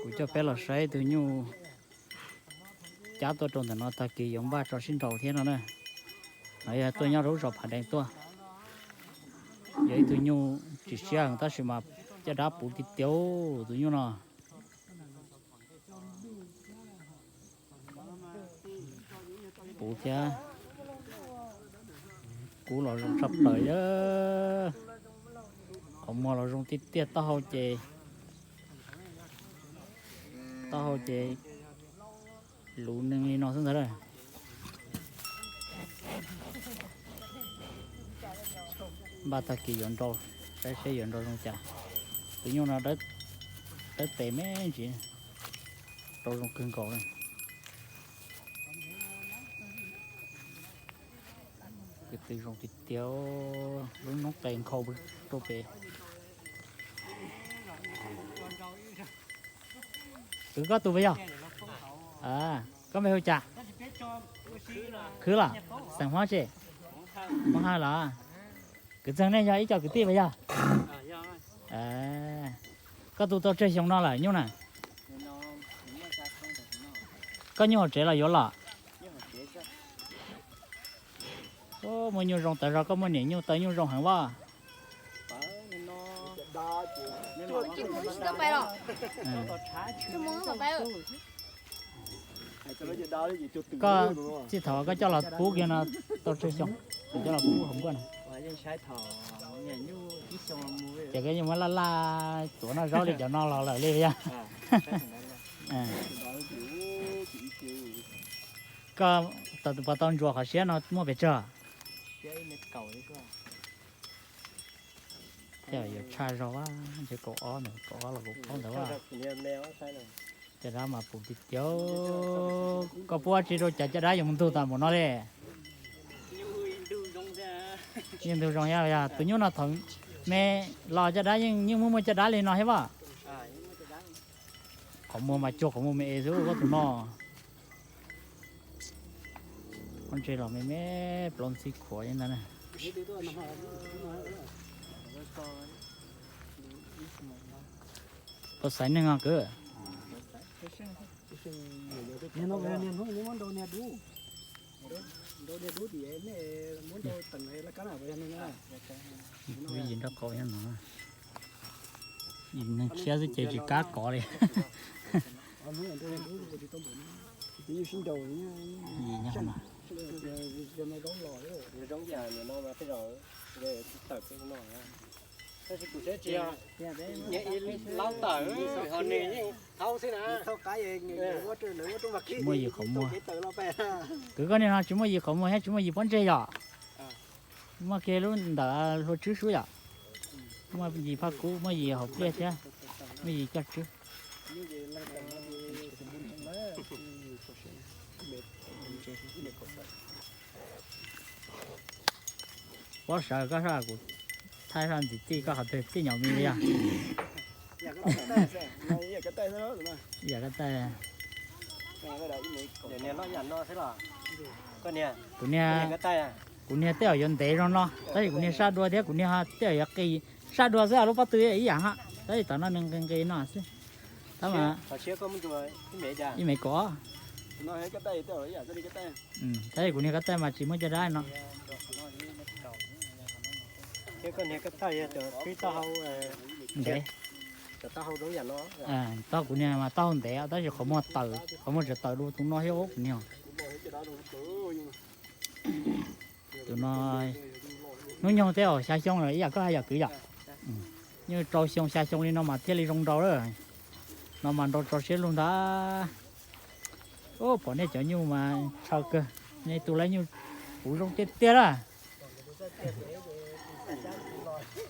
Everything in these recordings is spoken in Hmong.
Kuv coj peb los saib ib tug nyuj cab tuaj rau ntawm no, tag kis yuav npaj tso sib nraus thiab no na. No yog tuaj nyob rau lub zos Phav Dees tuaj, yog ib tug nyuj tsis siab heev tab sis mas caj dab puv tiag tiag tus nyuj no. Puv thiab kub los zoo tshaj plaws yog qhov muag los zoo tiag tiag, taub hau ces, taub hau ces luv neeg li no xwb ntag. Npaj tag kis yuav nrau, saib seb yuav nrau zoo cas. Tus nyuj no dawb tes me ntsis, rau zoo kawg nkaus li. Kwv tw zoo tiag tiag, lub noob qes nkhaus rau pem. Kwv, koj tus puas yog? Koj npe hu cas? Khwb los? Xeem Hmoob tsi? Hmoob Hawj los? Kwv txeeg nej yog ib co kwv tij puas yog? Koj tu tau tsawg xyoo no lawm nyuj na? Koj nyuj hauv tsev los yuav los? Muaj nyuj zoo tawv zog, koj muaj niam nyuj taw nyuj zoo heev vaj. Koj txij thaum koj coj los pub kiag no tau tsawg xyoo? Coj los pub hauv nkuaj no. Ces koj yeej muab laj laj tuav noj zaub li cov no los lawm li yog? Koj puas tau ntsuas qhov siab no muaj pes tsawg? Thiaj yuav tshaj zog, ntshe kaum ob ntawd, kaum ob los kaum plaub ntawd. Caj dab mas puv tiag tiag. Koj pub dab tsi rau cas caj dab yuav mus ntug tas npaum no li? Yeej ntug zoo thiab. Tus nyuj no thaum me los caj dab yeej, yeej muaj muaj caj dab li no thiab vaj? Qhov muag mas cuag qhov muag me es xwb koj tus no. Pob ntseg los me me, plaub ntxhib khuav li ntawd na. Koj xaiv neeg os kwv? Yim nrog qau no, yim neeg tshiab xwb ces tsis kam kov li. Tab sis kuv saib tsis yog, nyias ib laub tawm ho nws yeej thaub xwb na. Tsis muaj yim qhov muag. Kwv, koj niag no tsis muaj yim qhov muag thiab tsis muaj yim pob ntseg yom? Muaj kiag lub ntawm hlua tswb sub yom? Muaj yim phaj kub, muaj yim hauv pliaj thiab, muaj yim coj tswb. Pob sawv koj sab kuv thaij sab ntxiv txij koj qhov twg txij nyom me li yog? Yam koj taij. Kuv niag, kuv niag tej zaum yuav ntev zoo no tab sis kuv niag sab dua thiab kuv niag tej zaum yuav qis sab dua xwb, lub pob tw ib yam hab tab sis tom no nws nqis nqis no xwb. Tab mas ib me kaum, tab sis kuv niag koj taij mas tsis muaj caj dab no. Ntev. Tau kuv niag mas taub hau ntev tab sis qhov muag tawm, qhov muag tseem tawm dua tus no thiab kuv niag. Tus no hnub nyoog tej zaum xya xyoo lawm ib yam koj hais yom kwv yom. Nyuj rau xyoo xya xyoo li no mas thiaj li zoo nrau lawm. No mas nrau tso siab lug ntag. Pom nej cov nyuj mas ntshaw kawg, nej tus lawv nyuj puv zoo tiag tiag lawm.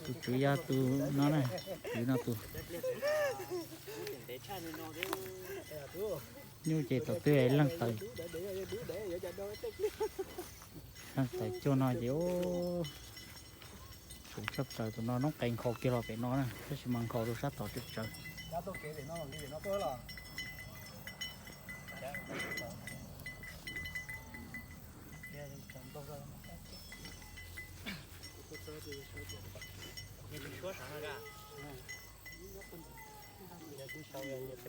Tus tswv yog tus no, tus no tus nyuj ces thaum twg leej tawm, leej tawm cuag no ces tsuv tshaj plaws. Tus no noob qes nkhaus kiag los pem no na, tab sis mas nkhaus rau sab tod tsawv tsawv.